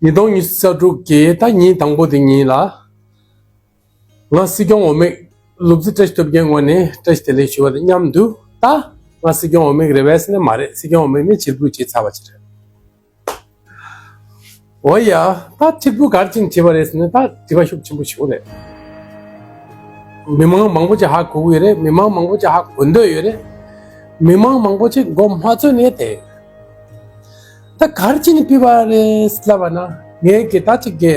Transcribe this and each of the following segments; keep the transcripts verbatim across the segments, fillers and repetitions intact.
ཉིས་སྟོང་ཉི་ཤུ་རྩ་དྲུག་གི་ད་ཉིན་དང་པོ་དེ་ཉིན་ལ། ང་སྲིད་སྐྱོང་འོས་མི་ལུག་རྫི་བཀྲ་ཤིས་སྟོབས་རྒྱལ་ངོས་ནས་བཀྲ་ཤིས་བདེ་ལེགས་ཞུ་བ་དང་མཉམ་དུ། ད་ང་སྲིད་སྐྱོང་འོས་མི་རེད་པས་ཟེར་ནས་མ་རེད། སྲིད་སྐྱོང་འོས་མི་ནི་ཕྱིར་འབུད་བྱས་ཚར་བ་ཅིག་རེད། འོ་ཡ། ད་ཕྱིར་འབུད་ག་རེ་བྱས་ནས་བྱས་པ་རེད་ཟེར་ན། ད་དྲི་བ་ཤུགས་ཆེན་པོ་ཞིག་རེད། མི་མང་མང་པོ་ཅིག་ཧ་གོ་གི་ཡོད་རེད། མི་མང་མང་པོ་ཅིག་ཧ་གོ་འདོད་ཡོད་རེད། མི་མང་མང་པོ་ཅིག་མགོ་མ་ཚོས་ནས་བསྡད་ཡོད་རེད། ད་ག་རེ་བྱས་ནས་ཕུད་པ་རེད་ལབ་པ་ན། ངས་ཀྱི་ད་ཅིག་གི་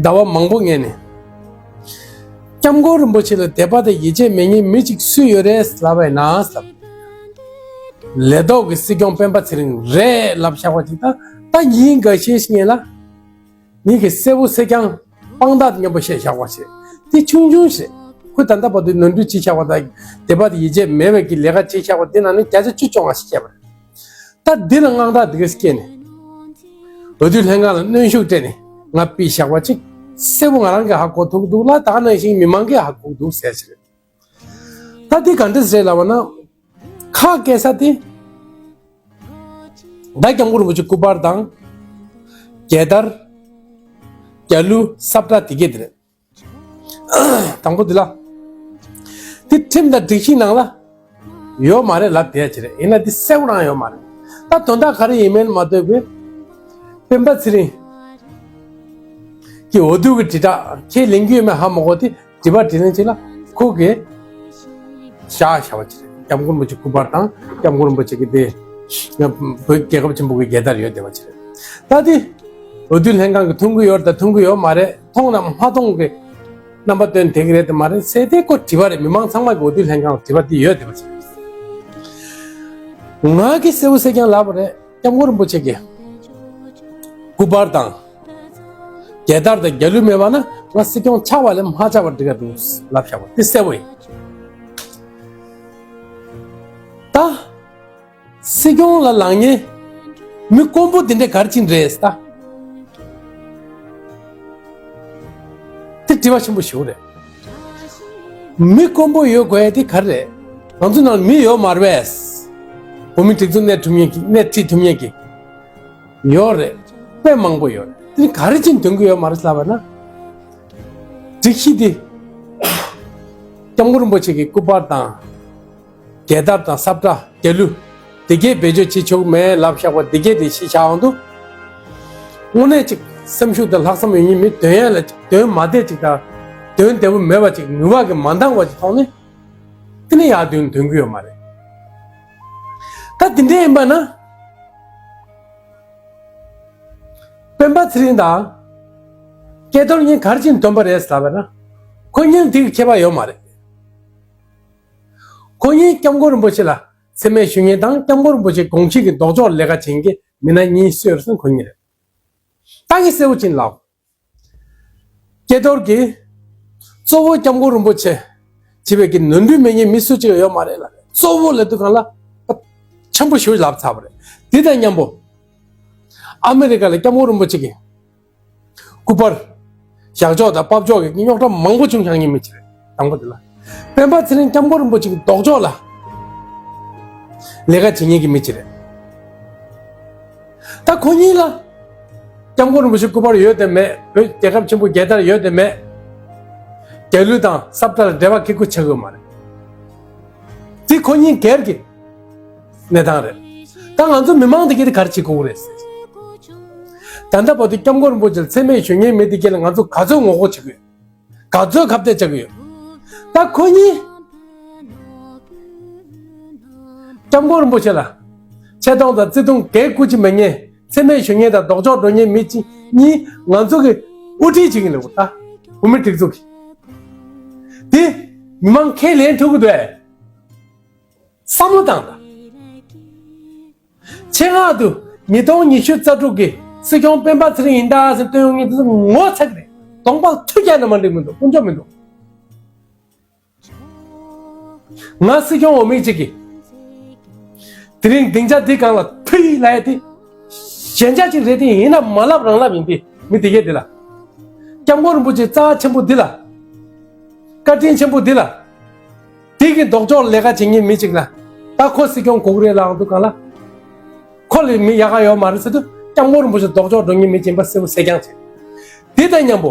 ཟླ་བ་མང་པོ་སྔོན་ནས་སྐྱབས་མགོན་རིན་པོ་ཆེ་ལ་དད་པ་དང་ཡིད་ཆེས་མེད་མཁན་མི་གཅིག་སུ་ཡོད་རེད་ལབ་པ་ཡིན་ན་ཟེར། ལས་ཐོག་གི་སྲིད་སྐྱོང་སྤེན་པ་ཚེ་རིང་རེད་ལབ་བཞག་པ་ཅིག་ད་ད་ཉིན་འགའ་ཤས་ཤིག་སྔོན་ལ་ངེད་ཀྱི་སྲས་པོ་སྲས་རྐྱང་དཔང་རྟགས་མཉམ་པོ་བཤད་བཞག་པ་ཞིག་དེ་ཆུང་ཆུང་ཞིག་ཁོས་ད་ལྟ་བར་དུ་ནོར་འཁྲུལ་ཅི་བྱས་པ་དང་དད་པ་དང་ཡིད་ཆེས་མེད་པའི་གི་ལས་ཀ་ཅི་བྱས་པ་འདི་ནང་ནས་བརྒྱ་ཆ་བཅུ་བཅོ་ལྔ་ཞིག་བཤད་པ་རེད། ད་འདི་ལ་དངངས་སྐྲག་འདི་གས་སྐྱེས་ནས། འོས་བསྡུ་ལྷན་ཁང་ལ་གནོན་ཤུགས་སྤྲད་ནས་ང་ཕུད་བཞག་པ་ཅིག་སྲས་པོ་ང་རང་གིས་ཧ་གོ་ཐུབ་འདུག་ལ། ད་ག་ནང་བཞིན་མི་མང་གིས་ཧ་གོ་འདུག་ཟེར་ཞིག་རེད། ད་འདི་ག་འདྲ་ཟེར་ལབ་པ་ན། ཁ་སྐད་ས་དེ། ད་སྐྱབས་མགོན་རིན་པོ་ཆེ་སྐུ་པར་དང་། རྒྱལ་དར། རྒྱ་གླུ། ས་བཀྲ་དེ་གས་དེ་རེད། དང་པོ་འདི་ལ། འདི་ཁྲིམས་དང་སྒྲིག་གཞི་ནང་ལ་ཡོད་མ་རེད་ལབ་བསྡད་ཡ་ཅིག་རེད། ཡིན་ན་འདི་གསལ་པོ་རང་ཡོད་མ་རེད། ད་དོན་དག་ག་རེ་ཡིན་མིན་མ་ལྟོས་པའི་སྤེན་པ་ཚེ་རིང་གི་འོས་བསྡུ་གི་དྲིལ་བསྒྲགས་ཁས་ལེན་གྱི་ཡོད་མེད་ཧ་མ་གོ་སྟེ། དྲི་བ་དྲིས་ལན་ཅིག་ལ་ཁོ་གིས་བཞག་བཞག་པ་ཅིག་རེད། སྐྱབས་མགོན་རིན་པོ་ཆེ་སྐུ་པར་དང་སྐྱབས་མགོན་རིན་པོ་ཆེ་གི་དེ་བོད་རྒྱལ་ཁབ་ཆེན་པོ་གི་རྒྱལ་དར་ཡོད་བསྡད་པ་ཅིག་རེད། ད་དེ་འོས་བསྡུ་ལྷན་ཁང་གིས་མཐོང་གི་ཡོད་རེད་དང་མཐོང་གི་ཡོད་མ་རེད། མཐོང་དང་མ་མཐོང་གི་རྣམ་པ་སྟོན་བསྡད་ཀྱི་རེད་དང་མ་རེད་ཟེར་དེ་ཁོ་དྲི་བ་རེད། མི་མང་ཚང་མ་གི་འོས་བསྡུ་ལྷན་ཁང་ལ་དྲི་བ་དེ་ཡོད་བསྡད་པ་ཅིག་རེད། ང་གིས་གསལ་པོ་གསལ་རྐྱང་ལབ་པ་རེད། སྐྱབས་མགོན་རིན་པོ་ཆེ་གི་སྐུ་པར་དང་། རྒྱལ་དར་དང་རྒྱ་གླུ་མེད་པ་ན་ང་སྲིད་སྐྱོང་ཆགས་པ་ལས་མ་ཆགས་པ་འགྲིག་ག་འདུག་ལབ་བཞག་པ་དེ་གསལ་པོ་ཡིན། ད་སྲིད་སྐྱོང་ལ་ལངས་མཁན་མི་དཀོན་པོ་དེ་འདྲ་ག་རེ་བྱས་ནས་རེད་ད། དེ་དྲི་བ་ཆེན་པོ་ཞིག་རེད། མི་དཀོན་པོ་ཡོད་དགོས་ཡ་དེ་ག་རེ་རེད། ང་ཚོ་ནང་ལ་མི་ཡོད་མ་རེད་པས། བོད་མི་སྒྲིག་འཛུགས་སྣེ་ཁྲིད་མཁན་གྱི་སྣེ་ཁྲིད་ཐུབ་མཁན་གྱི། ཡོད་རེད། དཔེ་མང་པོ་ཡོད་རེད། དེ་ག་རེ་བྱས་ནས་འདོན་གྱི་ཡོད་མ་རེད་ལབ་པ་ན། སྒྲིག་གཞི་འདི། སྐྱབས་མགོན་རིན་པོ་ཆེ་གི་སྐུ་པར་དང་། རྒྱལ་དར་དང་ས་བཀྲ་རྒྱ་གླུ། འདི་གས་བེད་སྤྱོད་བྱེད་ཆོག་མེད་ལབ་བཞག་པ་འདི་གས་དེ་གཞི་བཞག་འོང་དུས། དངོས་གནས་ཅིག་སེམས་ཤུགས་དང་ལྷག་བསམ་ཡོད་མཁན་མི་འདོན་ཡ་ལ་ཅིག་འདོན་མ་བསྡད་ཅིག་དང་། འདོན་བདེ་པོ་མེད་པ་ཅིག་ནུས་པ་གིས་མ་འདང་བ་ཅིག་མཐོང་ནས། དེ་ནས་ཡར་འདོན་འདོན་གྱི་ཡོད་མ་རེད། ད་དེ་འདྲ་ཡིན་པ་ན། སྤེན་པ་ཚེ་རིང་དང་། སྐལ་རྡོར་གཉིས་ག་རེ་བྱས་ནས་འདོན་པ་རེད་ལབ་པ་ན། ཁོ་གཉིས་དེ་གི་ཁྱད་པར་ཡོད་མ་རེད། ཁོ་གཉིས་སྐྱབས་མགོན་རིན་པོ་ཆེ་ལ་མཚན་སྨད་ཞུ་མཁན་དང་སྐྱབས་མགོན་རིན་པོ་ཆེ་དགོངས་གཞི་གི་ལྡོག་ཕྱོགས་ལས་ཀ་བྱེད་མཁན་གྱི་མི་སྣ་གཉིས་སུ་ཡོད་རེད་ཟེར་ན་ཁོ་གཉིས་རེད། ད་ངས་གསལ་པོ་བྱས་ནས་ལབ། སྐལ་རྡོར་གྱིས་གཙོ་བོ་སྐྱབས་མགོན་རིན་པོ་ཆེ་བྱེད་པའི་གི་ནོར་འཁྲུལ་མེད་མཁན་མི་སུ་གཅིག་ཡོད་མ་རེད་ལབ། གཙོ་བོ་ལབ་དུས་སྒང་ལ་ཆེན་པོ་ཞེ་པོ་ལབ་ཚར་བ་རེད། དེ་དང་མཉམ་པོ་ཨ་མི་རི་ཀ་ལ་སྐྱབས་མགོན་རིན་པོ་ཆེ་གི་སྐུ་པར་བཞག་ཕྱོགས་དང་ཕབ་ཕྱོགས་ཀྱི་རྙོག་དྲ་མང་པོ་བྱུང་བཞག་མཁན་མི་གཅིག་རེད། དང་པོ་དེ་ལ། སྤེན་པ་ཚེ་རིང་སྐྱབས་མགོན་རིན་པོ་ཆེ་གི་ལྡོག་ཕྱོགས་ལ་ལས་ཀ་བྱེད་མཁན་གྱི་མི་གཅིག་རེད། ད་ཁོ་གཉིས་ལ་སྐྱབས་མགོན་རིན་པོ་ཆེ་སྐུ་པར་ཡོད་དམ་མེད། བོད་རྒྱལ་ཁབ་ཆེན་པོ་རྒྱལ་དར་ཡོད་དམ་མེད། རྒྱ་གླུ་དང་ས་བཀྲ་ལ་འབྲེལ་བ་གི་སྐུ་ཆགས་ཡོད་མ་རེད། དེ་ཁོ་གཉིས་སྒེར་གྱི་གནས་སྟངས་རེད། ད་ང་ཚོ་མི་མང་དེ་གས་དེ་ག་རེ་བྱེད་དགོས་རེད་ཟེར། ད་ལྟ་བར་དུ་སྐྱབས་མགོན་རིན་པོ་ཆེ་ལ་མཚན་སྨད་ཞུ་མཁན་མི་དེ་གས་ལ་ང་ཚོ་ག་ཚོད་ངོ་རྒོལ་བྱེད་དགོས། ག་ཚོད་ཁ་གཏད་བཅག་གི་ཡོད། ད་ཁོ་གཉིས་སྐྱབས་མགོན་རིན་པོ་ཆེ་ལ་ཆེ་མཐོང་དང་བརྩི་མཐོང་གང་ཡང་བྱེད་མེད་མཁན། མཚན་སྨད་ཞུ་མཁན་དང་ལྡོག་ཕྱོགས་འགྲོ་མཁན་མི་གཅིག་གཉིས་ང་ཚོ་གི་དབུ་ཁྲིད་བྱེད་ཀྱི་ལབ་ད། བོད་མི་སྒྲིག་འཛུགས་ཀྱི། དེ་མི་མང་ཁས་ལེན་ཐུབ་ཀྱི་འདུག་ཨེ། བསམ་བློ་བཏང་དང་། ཆེད་མངགས་དུ་ཉིས་སྟོང་ཉི་ཤུ་རྩ་དྲུག་གི་སྲིད་སྐྱོང་སྤེན་པ་ཚེ་རིང་ཡིན་ད་ཟེར་སྟོན་ཡོང་མཁན་དེ་ཚོ་ངོ་ཚ་གི་རེད། གདོང་པ་ཐུག་རྒྱག་ན་མ་འགྲིག་མི་འདུག་དཀོན་མཆོག་མི་འདུག་ང་སྲིད་སྐྱོང་འོས་མི་གཅིག་གིས་དེ་རིང་སྡིངས་ཆ་འདི་སྒང་ལ་ཕུད་ལབ་ཡ་དེ་ཞན་ཆ་གཅིག་རེད་དེ། ཡིན་ན་མ་ལབ་རང་ལབ་ཡིན་དེ། མི་དེ་གས་དེ་ལ། སྐྱབས་མགོན་རིན་པོ་ཆེ་རྩ་ཆེན་པོ་འདི་ལ། བཀའ་དྲིན་ཆེན་པོ་འདི་ལ། དེ་གི་ལྡོག་ཕྱོགས་ལས་ཀ་བྱེད་མཁན་མི་གཅིག་ལ། ད་ཁོ་སྲིད་སྐྱོང་དགོས་ཀྱི་རེད་ལབ་འདུག་ག་ལ། ཁོ་ལས་མི་ཡག་ག་ཡོད་མ་རེད་ཟེར་དུས། སྐྱབས་མགོན་རིན་པོ་ཆེ་ལྡོག་ཕྱོགས་འགྲོ་མཁན་མི་ཡིན་པ་གསལ་པོ་གསལ་རྐྱང་བྱས། དེ་དང་མཉམ་པོ་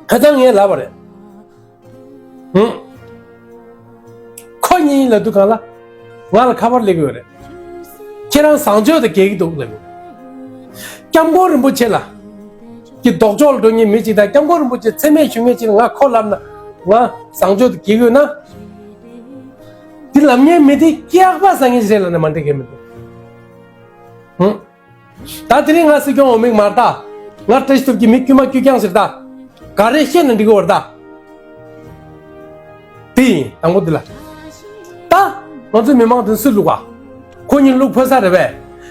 ཁ་སང་ངས་ལབ་པ་རེད། ཧུམ། ཁོ་གཉིས་ལབ་དུས་གང་ལ། ང་ལ་ཁ་པར་སླེབས་ཡོད་རེད། ཁྱེད་རང་བཟང་སྤྱོད་དང་འགལ་གྱི་འདུག་ལབ་ཡོད། སྐྱབས་མགོན་རིན་པོ་ཆེ་ལ། གི་ལྡོག་ཕྱོགས་ལ་འགྲོ་མཁན་མི་གཅིག་དང་སྐྱབས་མགོན་རིན་པོ་ཆེ་མཚན་སྨད་ཞུ་མཁན་གཅིག་ལ་ང་ཁོ་ལབ་ན་ང་བཟང་སྤྱོད་དང་འགལ་གྱི་ཡོད་ན། དེ་ལབ་མཁན་མི་དེ་སྐྱག་པ་ཟ་མཁན་ཞིག་རེད་ལབ་ན་མ་འགྲིག་གི་མི་འདུག་ཧུམ། ད་དེ་རིང་ང་སྲིད་སྐྱོང་འོས་མི་མ་རེད་ད། ང་བཀྲ་ཤིས་སྟོབས་ཀྱི་མི་དཀྱུས་མ་དཀྱུས་རྐྱང་ཟེར་ད། ག་རེ་བཤད་ན་འགྲིག་གི་བར་ད། དེ་ཡིན་དང་པོ་འདི་ལ། ད་ང་ཚོ་མི་མང་དེ་སུས་བླུག་པ། ཁོ་གཉིས་བླུག་ཕོད་ས་རེད་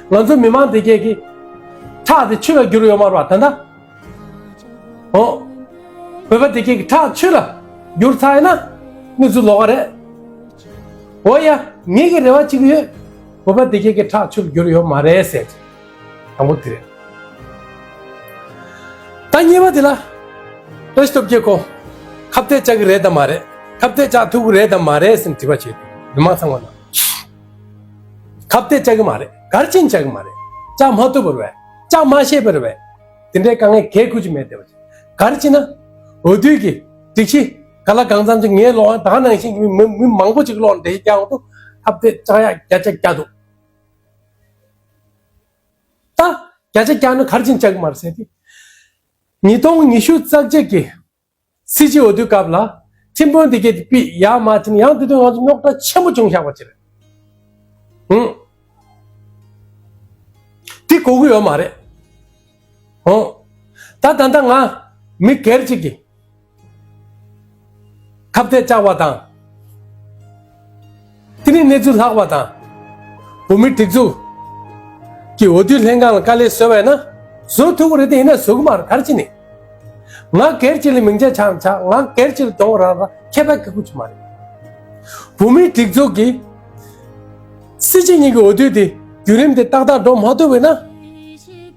པས། ང་ཚོ་མི་མང་དེ་གས་ཀྱི་ཁྲག་དེ་ཆུ་ལ་བསྒྱུར་ཡོད་མ་རེད་པ་ད་ལྟ། ཨོ། བོད་པ་དེ་གས་ཀྱི་ཁྲག་ཆུ་ལ་བསྒྱུར་ཚར་ཡིན་ན་གནས་ཚུལ་ལོགས་ཀ་རེད། འོ་ཡ། ངེད་ཀྱི་རེ་བ་གཅིག་ཡོད། བོད་པ་དེ་གས་ཀྱི་ཁྲག་ཆུ་ལ་བསྒྱུར་ཡོད་མ་རེད་ཟེར། དང་པོ་དེ་རེད། ད་གཉིས་པ་དེ་ལ། བཀྲ་ཤིས་སྟོབས་རྒྱལ་ཁོ། ཁ་གཏད་བཅག་གི་རེད་དམ་མ་རེད། ཁ་གཏད་བཅག་ཐུབ་ཀྱི་རེད་དམ་མ་རེད་ཟེར་དྲི་བ་བྱེད་དུས་མི་མང་ཚང་མ་ལ། ཁ་གཏད་བཅག་གི་མ་རེད། ག་རེ་བྱས་ནས་བཅག་གི་མ་རེད། བཅག་མ་ཐུབ་པ་རེད་པས། བཅག་མ་ཤེས་པ་རེད་པས། དེ་འདྲའི་དཀའ་ངལ་གལ་ཁུར་གྱི་མེད་བསྡད་པ་བྱས། ག་རེ་བྱས་ན། འོས་བསྡུ་གི་སྒྲིག་གཞི་ག་ལ་གང་འཚམ་ཅིག་ངའི་ལོག་ད་ག་ནང་བཞིན་གྱི་མི་མི་མང་པོ་ཅིག་ལོག་འགྲེལ་བཤད་རྒྱག་འོང་དུས་ཁ་གཏད་བཅག་ཡག་བརྒྱ་ཆ་བརྒྱ་འདུག་ད་བརྒྱ་ཆ་བརྒྱ་ནི་ག་རེ་བྱས་ནས་བཅག་གི་མ་རེད་ཟེར་ཏེ། ཉིས་སྟོང་ཉི་ཤུ་རྩ་གཅིག་གི་སྲིད་སྤྱི་འོས་བསྡུའི་སྐབས་ལ་ཁྲིམས་དཔོན་དེ་གས་དེ་ཕུད་ཡར་མར་ཕྱིན་ཡང་དེ་དུས་ང་ཚོ་རྙོག་དྲ་ཆེན་པོ་བྱུང་བཞག་པ་ཅིག་རེད། ཧུང་། དེ་གོ་གི་ཡོད་མ་རེད། ཧུང་། ད་ད་ལྟ་ང་མི་སྒེར་གཅིག་གིས། ཁ་གཏད་བཅག་པ་དང་། དེ་ནས་གནས་ཚུལ་ལྷག་པ་དང་། བོད་མིའི་སྒྲིག་འཛུགས་ཀྱི་འོས་བསྡུ་ལྷན་ཁང་ལ་དཀའ་ལས་བཟོས་པ་ཡིན་ན་བཟོ་ཐུབ་ཀྱི་རེད་དེ་ཡིན་ན་བཟོ་གི་མ་རེད་ག་རེ་བྱས་ནས། ང་སྒེར་གཅིག་ལ་མིང་ཆད་ཆགས་ཆགས་ང་སྒེར་གཅིག་ལ་གྱོང་རག་རག་ཁྱད་པར་ག་ཁུ་ཆུ་མ་རེད། བོད་མིའི་སྒྲིག་འཛུགས་ཀྱི་སྲིད་སྤྱི་གཉིས་ཀྱི་འོས་བསྡུ་དེ་བརྒྱུད་རིམ་དེ་ཏག་ཏག་འགྲོ་མ་ཐུབ་པ་ཡིན་ན།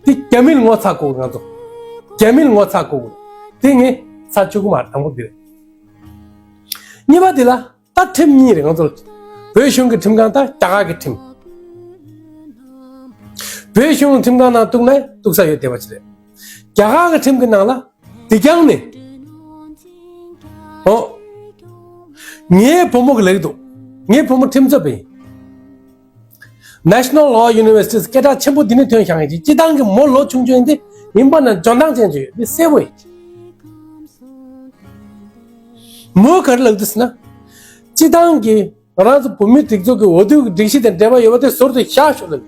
དེ་རྒྱ་མིར་ངོ་ཚ་དགོས་ང་ཚོ། རྒྱ་མིར་ངོ་ཚ་དགོས། དེ་ངས་ཚ་ཆུ་གི་མ་རེད་དང་པོ་དེ་རེད། གཉིས་པ་དེ་ལ་ད་ཁྲིམས་གཉིས་རེད་ང་ཚོར། བོད་གཞུང་གི་ཁྲིམས་ཁང་དང་རྒྱ་གར་གྱི་ཁྲིམས། བོད་གཞུང་ཁྲིམས་ཁང་ནང་གཏུགས་ན་གཏུགས་ས་ཡོད་བསྡད་པ་ཅིག་རེད། རྒྱ་གར་གྱི་ཁྲིམས་ཀྱི་ནང་ལ་དེ་རྐྱང་ནས། ཨོ། ངའི་བུ་མོ་གི་ལེགས་འདུག་ངའི་བུ་མོ་ཁྲིམས་རྩོད་པ་ཡིན། National Law University སྐད་གྲགས་ཆེན་པོ་འདི་ནས་ཐོན་བཞག་ཡིན་ཅིག་སྤྱི་བཏང་གི་མོ་ལོ་ཆུང་ཆུང་ཡིན་ཏེ་ཡིན་པ་ན་འཇོན་ཐང་ཅན་ཅིག་ཡོད་འདི་གསལ་པོ་ཡིན། མོས་ག་རེ་ལབ་འདུག་ཟེར་ན། སྤྱི་བཏང་གི་ང་རང་ཚོ་བོད་མིའི་སྒྲིག་འཛུགས་ཀྱི་འོས་བསྡུ་གི་སྒྲིག་གཞི་དང་འབྲེལ་བ་ཡོད་པ་དེ་ཟུར་དུ་བཞག་ཤོག་ལབ།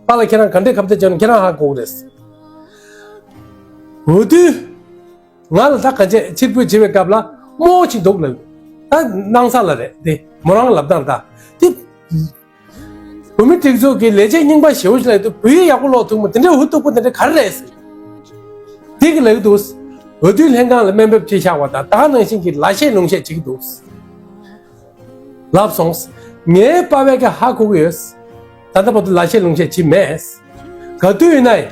པཱ་ལགས་ཁྱེད་རང་ག་འདྲས་ཁ་གཏད་བཅག་ན་ཁྱེད་རང་ཧ་གོ་གི་རེད། འོས་བསྡུ། ང་ལ་ད་ག་ཅེ་ཕྱིར་འབུད་བྱེད་པའི་སྐབས་ལ་རྨོ་ཞིག་འདུག་ལབ། ད་སྣང་ས་ལ་རེད་དེ་མོ་རང་ལབ་སྟངས་ད་དེ། བོད་མི་སྒྲིག་འཛུགས་ཀྱི་ལས་བྱེད་རྙིང་པ་ཞེ་པོ་ཞིག་ལབ་དུས་བོད་ཡིག་ཡག་པོ་ཀློག་ཐུབ་མོ་དེ་འདྲའི་ཧུ་སྟུག་པོ་དེ་འདྲ་ག་རེ་རེད་ཟེར། དེ་གི་ལབ་འདུག་འོས་བསྡུ་ལྷན་ཁང་ལ་དམའ་འབེབས་བྱས་བཞག་པ་དང་ད་ག་ནང་བཞིན་གྱི་ལ་གཞས་ལུང་གཞས་བྱེད་ཀྱི་འདུག་ལབ་སོང་། ངའི་པ་ཕས་ཀྱང་ཧ་གོ་གི་ཡོད། ད་ལྟ་བར་དུ་ལ་གཞས་ལུང་གཞས་བྱེད་མེད། ག་དུས་ཡིན་ནའི།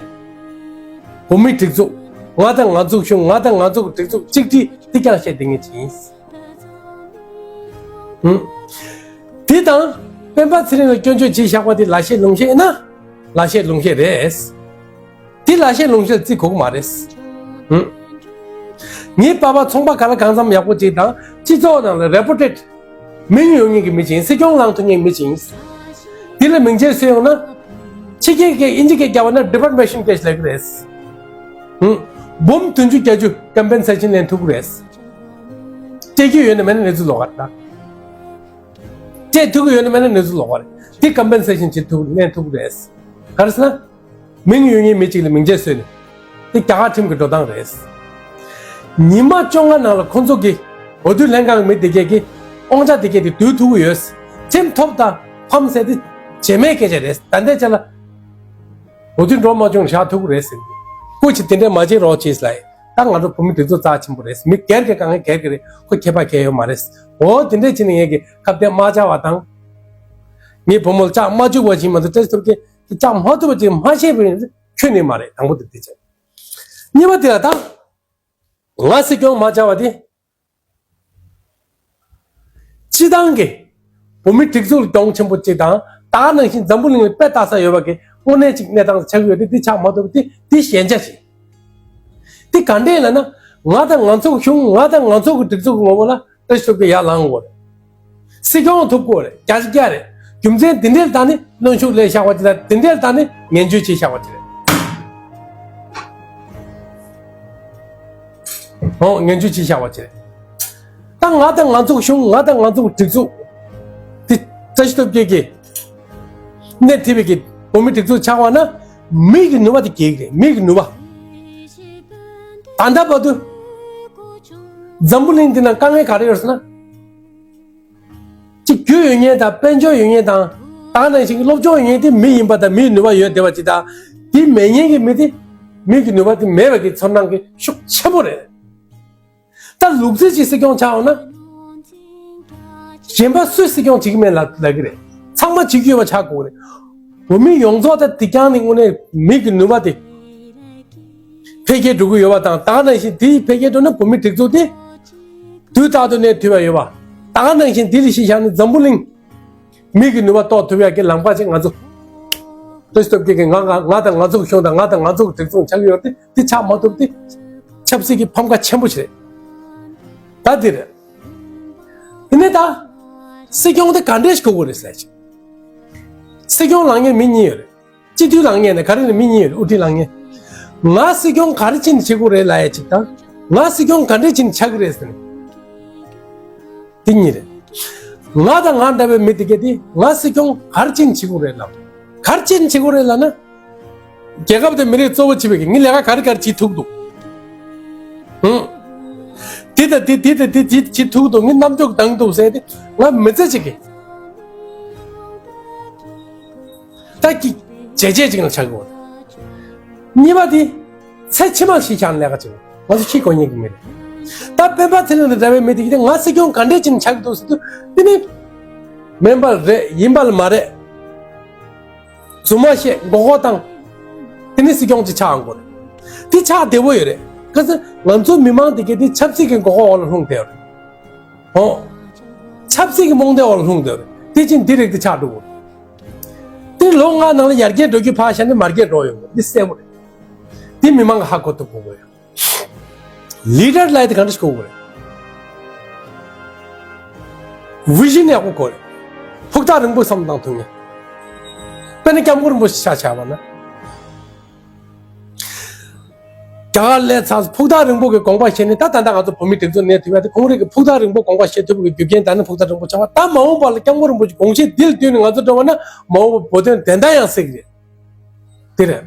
བོད་མིའི་སྒྲིག་འཛུགས། ང་དང་ང་ཚོའི་གཞུང་ང་དང་ང་ཚོའི་སྒྲིག་འཛུགས་གཅིག་སྒྲིལ་འདི་རྐྱང་བཤད་བསྡད་མཁན་ཅིག་ཡིན། ཧུམ། དེ་དང་སྤེན་པ་ཚེ་རིང་ལ་སྐྱོན་བརྗོད་བྱས་བཞག་པ་དེ་ལ་གཞས་ལུང་གཞས་ཡིན་ན་ལ་གཞས་ལུང་གཞས་རེད། དེ་ལ་གཞས་ལུང་གཞས་ལ་བརྩི་དགོས་ཀྱི་མ་རེད། ཧུམ། ངའི་པ་ཕ་ཚོང་པ་ག་ལ་གང་འཚམ་ཡག་པོ་ཅིག་དང་སྤྱི་ཚོགས་ནང་ལ་reputed མིང་ཡོད་མཁན་གྱི་མི་ཅིག་ཡིན། སྲིད་སྐྱོང་ལངས་ཐུབ་མཁན་མི་ཅིག་ཡིན། དེ་ལ་མིང་ཆད་བཟོས་ཡོང་ན། ཕྱི་རྒྱལ་གྱི་ཨིན་ཇི་སྐད་རྒྱག་པ་ན་defamation case ལབ་ཀྱི་རེད། ཧུམ། འབུམ་བདུན་ཅུ་བརྒྱད་ཅུ་compensation ལེན་ཐུབ་ཀྱི་རེད། སྤྲད་རྒྱུ་ཡོད་ན་མེད་ན་གནས་ཚུལ་ལོགས་ཀ་རེད་ད། སྤྲད་ཐུབ་ཀྱི་ཡོད་ན་མེད་ན་གནས་ཚུལ་ལོགས་ཀ་རེད། དེ་compensation བྱེད་ཐུབ་ལེན་ཐུབ་ཀྱི་རེད། ག་རེ་ཟེར་ན། མིང་ཡོད་མཁན་མི་གཅིག་ལ་མིང་ཆད་བཟོས་ནས། དེ་རྒྱ་གར་ཁྲིམས་ཀྱི་འགྲོ་སྟངས་རེད། ཉི་མ་བཅོ་ལྔ་ནང་ལ་ཁོང་ཚོ་གི་འོས་བསྡུ་ལྷན་ཁང་གི་མི་དེ་གས་ཀྱི་དབང་ཆ་དེ་གས་དེ་བསྡུ་ཐུབ་ཀྱི་ཡོད། ཁྲིམས་ཐོབ་དང་ཕམ་ཟེར་དེ་རྗེས་མའི་སྐད་ཆ་རེད། ད་ལྟའི་ཆ་ལ་འོས་བསྡུ་འགྲོ་མ་བྱུང་བཞག་ཐུབ་ཀྱི་རེད་ཟེར་གྱི། སྐུ་མཁྱེན་དེ་འདྲས་མ་བྱེད་རོགས་བྱེད་ལབ། ད་ང་ཚོ་བོད་མི་དེ་ཚོ་རྩ་ཆེན་པོ་རེད། མི་སྒེར་གྱི་དཀའ་ངལ་སྒེར་གྱི་རེད། ཁོ་ཁྱད་པར་གང་ཡང་ཡོད་མ་རེད། འོ་དེ་འདྲས་བྱས་ནས་ངས་ཀྱི་ཁ་གཏད་མ་བཅག་པ་དང་། ངའི་བུ་མོ་ལ་ལྕགས་མ་བཅུག་པ་ཞིག་མ་གཏོགས་བཀྲ་ཤིས་སྟོབས་རྒྱལ་ལྕགས་མ་བཅུག་པ་ཅིག་མ་ཤེས་པ་ཡིན་ན་ཁྱོན་ནས་མ་རེད། དང་པོ་དེ་དེ་བྱས། གཉིས་པ་དེ་ལ་ད་ང་སྲིད་སྐྱོང་མ་བཅག་པ་དེ། སྤྱི་བཏང་གི་བོད་མི་སྒྲིག་འཛུགས་ལ་གྱོང་ཆེན་པོ་གཅིག་དང་ད་ག་ནང་བཞིན་འཛམ་བུ་གླིང་ལ་དཔེ་ལྟ་ས་ཡོད་པ་གི་ དངོས་གནས་ཅིག་གནས་སྟངས་ཆགས་ཀྱི་ཡོད་དེ། འདི་ཆགས་མ་ཐུབ་པ་དེ་འདི་ཞན་ཆ་ཞིག་འདི་ག་འདྲས་ལབ་ན། ང་དང་ང་ཚོ་གི་གཞུང་། ང་དང་ང་ཚོ་གི་སྒྲིག་འཛུགས་ཀྱི་ངོ་བོ་ལ་བཀྲ་ཤིས་སྟོབས་རྒྱལ་ཡར་ལངས་དགོས་རེད། སྲིད་སྐྱོང་ཐུབ་དགོས་རེད། བརྒྱ་ཆ་བརྒྱ་རེད། རྒྱུ་མཚན་འདི་འདྲས་ལ་བརྟེན་ནས་གནོན་ཤུགས་སླེབས་བཞག་པ་ཅིག་དང་། འདི་འདྲས་ལ་བརྟེན་ནས་ངན་བྱུས་བྱས་བཞག་པ་ཅིག་རེད། ཨོ། ངན་བྱུས་བྱས་བཞག་པ་ཅིག་རེད། ད་ང་དང་ང་ཚོ་གི་གཞུང་། ང་དང་ང་ཚོ་གི་སྒྲིག་འཛུགས་འདི། བཀྲ་ཤིས་སྟོབས་རྒྱལ་གྱིས་སྣེ་ཁྲིད་པའི་གི་བོད་མི་སྒྲིག་འཛུགས་ཆགས་པ་ན། མི་གི་ནུས་པ་དེ་གལ་གི་རེད། མི་གི་ནུས་པ། ད་ལྟ་བར་དུ་འཛམ་བུ་གླིང་འདི་ན་དཀའ་ངལ་ག་རེ་ཡོད་ཟེར་ན། གཅིག་རྒྱུ་ཡོད་མཁན་དང་། དཔལ་འབྱོར་ཡོད་མཁན་དང་། ད་ག་ནང་བཞིན་གྱི་སློབ་སྦྱོང་ཡོད་མཁན་དེ་མི་ཡིན་པ་དང་། མིའི་ནུས་པ་ཡོད་བསྡད་པ་ཅིག་དང་། དེ་མེད་མཁན་གྱི་མི་དེ་མི་གི་ནུས་པ་དེ་མེད་པ་གི་ཚོར་སྣང་གི་ཤུགས་ཆེན་པོ་རེད། ད་ལུག་རྫི་ཅིག་སྲིད་སྐྱོང་ཆགས་འོང་ན། གཞན་པ་སུས་སྲིད་སྐྱོང་བྱེད་ཀྱི་མེད་ལབ་ལབ་ཀྱི་རེད། ཚང་མ་བྱེད་ཀྱི་ཡོད་པ་ཆགས་དགོས་རེད། བོད་མི་ཡོངས་རྫོགས་ད་དེ་རྐྱང་ནི་དངོས་གནས་མི་གི་ནུས་པ་དེ་འཕེལ་རྒྱས་འགྲོ་གི་ཡོད་པ་དང་། ད་ག་ནང་བཞིན་དེའི་འཕེལ་རྒྱས་འགྲོ་ན་བོད་མི་སྒྲིག་འཛུགས་དེ་དུས་རྟག་ཏུ་གནས་ཐུབ་པ་ཡོད་པ། ད་ག་ནང་བཞིན་དེ་ལ་གཞི་བཞག་ནས་འཛམ་བུ་གླིང་མི་གི་ནུས་པ་གཏོར་ཐུབ་ཡག་གི་ལམ་ཁ་ཅིག་ང་ཚོ་བཀྲ་ཤིས་སྟོབས་རྒྱལ་གྱིས་ང་ང་ང་དང་ང་ཚོ་གི་གཞུང་དང་། ང་དང་ང་ཚོ་གི་སྒྲིག་འཛུགས་ཆགས་ཀྱི་ཡོད་དེ། འདི་ཆགས་མ་ཐུབ་དེ་ཆབ་སྲིད་ཀྱི་ཕམ་ཁ་ཆེན་པོ་ཞིག་རེད། ད་འདི་རེད། དེ་ནས་ད་སྲིད་སྐྱོང་དེ་ག་འདྲས་ཞིག་དགོས་ཀྱི་རེད་ཟེར་ཅིག་སྲིད་སྐྱོང་ལངས་མཁན་མི་གཉིས་ཡོད་རེད། སྤྱི་འཐུས་ལངས་མཁན་ནི་ག་རེ་རེད། མི་གཉིས་ཡོད་རེད། དབུ་ཁྲིད་ལངས་མཁན། ང་སྲིད་སྐྱོང་ག་རེ་བྱས་ནས་བྱེད་དགོས་རེད་ལབ་ཡ་ཅིག་དང་། ང་སྲིད་སྐྱོང་ག་འདྲས་བྱས་ནས་ཆགས་ཀྱི་རེད་ཟེར་ནས། དེ་གཉིས་རེད། ང་དང་ང་འདྲ་བའི་མི་དེ་གས་དེ་ང་སྲིད་སྐྱོང་ག་རེ་བྱས་ནས་བྱེད་དགོས་རེད་ལབ། ག་རེ་བྱས་ནས་བྱེད་དགོས་རེད་ལབ་ན། རྒྱལ་ཁབ་དང་མི་རིགས་གཙོ་བོ་བྱེད་པའི་གི་ངས་ལས་ཀ་ག་རེ་ག་རེ་བྱེད་ཐུབ་འདུག་ཧུམ། དེ་དང་དེ། དེ་དང་དེ། དེ་བྱེད་ཐུབ་འདུག་ངས་རྣམ་འགྱུར་འདང་འདུག་ཟེར་ཏེ། ང་མི་ཚེ་གཅིག་གི་ད་ཀྱི་བྱས་རྗེས་ཅིག་ལ་ཆགས་དགོས། གཉིས་པ་དེ། ཚེ་ཕྱི་མ་གཞི་བཞག་ནས་ལས་ཀ་བྱེད། ང་ཚོ་ཤི་དགོས་མཁན་གྱི་མི་རེད། ད་སྤེན་པ་ཚེ་རིང་དང་འདྲ་བའི་མི་དེ་གིས་ང་སྲིད་སྐྱོང་ག་འདྲས་བྱས་ནས་ཆགས་འདུག་ཟེར་དུས། དེ་ནི་མིན་པ་རེད། ཡིན་པ་ལ་མ་རེད། རྫུན་མ་བཤད། མགོ་སྐོར་བཏང་། དེ་ནི་སྲིད་སྐྱོང་ཅིག་ཆགས་འོང་གི་རེད། དེ་ཆགས་བདེ་བོ་ཡོད་རེད། ག་ཚོད་ང་ཚོ་མི་མང་དེ་གས་དེ་ཆབ་སྲིད་ཀྱི་མགོ་སྐོར་འོག་ལ་ལྷུང་བསྡད་ཡོད་རེད། ཨོ། ཆབ་སྲིད་ཀྱི་རྨོངས་དད་འོག་ལ་ལྷུང་བསྡད་ཡོད་རེད། དེ་ཕྱིན་འདི་རིགས་དེ་ཆགས་འགྲོ་གི་རེད། དེ་ལོ་ལྔ་ནང་ལ་ཡར་རྒྱས་འགྲོ་རྒྱུ་ཕར་བཞག་ནས་མར་རྒྱས་འགྲོ་ཡོང་གི་རེད། འདི་གསལ་པོ་རེད། འདི་མི་མང་གིས་ཧ་གོ་ཐུབ་དགོས་ཀྱི་ཡོད། ལི་ཌར་ལབ་ཡ་དེ་ག་འདྲ་ཞིག་དགོས་ཀྱི་རེད། བི་ཞན་ཡག་པོ་དགོས་རེད། ཕུགས་ཐག་རིང་པོ་བསམ་བློ་བཏང་ཐུབ་མཁན། དཔེར་ན་སྐྱབས་མགོན་རིན་པོ་ཆེ་ཆ་བཞག་པ་ན། རྒྱ་གར་སླེབས་ཚར། ཕུགས་ཐག་རིང་པོ་གི་དགོངས་པ་བཞེས་ནས། ད་ད་ལྟ་ང་ཚོ་བོད་མི་སྒྲིག་འཛུགས་གནས་ཐུབ་ཡ་དེ་ཁོང་རང་གི་ཕུགས་ཐག་རིང་པོ་དགོངས་པ་བཞེས་ཐུབ་པའི་རྒྱུ་རྐྱེན་དང་ནི་ཕུགས་ཐག་རིང་པོ་ཆགས་པ། ད་མ་འོངས་པ་ལ་སྐྱབས་མགོན་རིན་པོ་ཆེ་དགོངས་བཞེས་འདི་ལ་བསྟུན་ནས་ང་ཚོ་འགྲོ་བ་ན། མ་འོངས་པ་བོད་དོན་བདེན་མཐའ་ཡང་གསལ་གྱི་རེད། དེ་རེད།